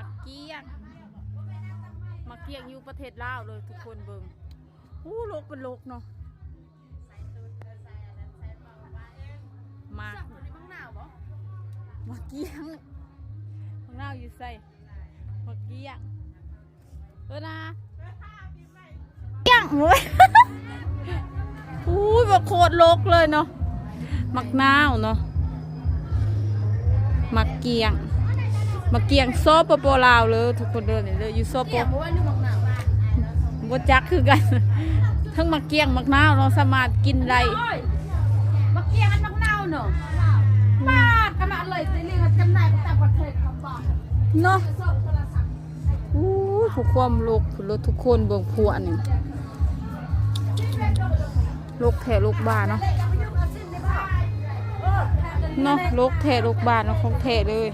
ໝາກກ້ຽງ ໝາກກ້ຽງຢູ່ປະເທດລາວເລີຍ ທຸກຄົນເບິ່ງ. ໂອ້ ໂລກເປັນໂລກເນາະ. ໝາກ ໝາກກ້ຽງ ໝາກນາວຢູ່ໃສ? ໝາກກ້ຽງ ເອີນາ ກ້ຽງ ໂອ້ຍ ໂອ້ຍ ວ່າໂຄດໂລກເລີຍເນາະ. ໝາກນາວເນາະ ໝາກກ້ຽງ ໝາກກ້ຽງ ສປປ ລາວເລີຍ ທຸກຄົນເດີ. ນີ້ເລີຍ ຢູ່ ສປ ບໍ່ຈັກຄືກັນ. ທັງໝາກກ້ຽງ ໝາກນາວເນາະ ສາມາດກິນໄດ້. ໝາກກ້ຽງ ອັນໝາກນາວເນາະ ປາດຂະໜາດເລີຍ ໄດ້ລ້ຽງຈຳໜ່າຍໄປຕ່າງປະເທດເນາະ. ໂອ້ຍ ຜູ້ຄວາມໂລກພຸ້ນໂລດ ທຸກຄົນເບິ່ງພວກນີ້ ໂລກແທ້ໂລກບ້າເນາະ ເນາະ ໂລກແທ້ໂລກບ້າເນາະ ຂອງແທ້ເລີຍ.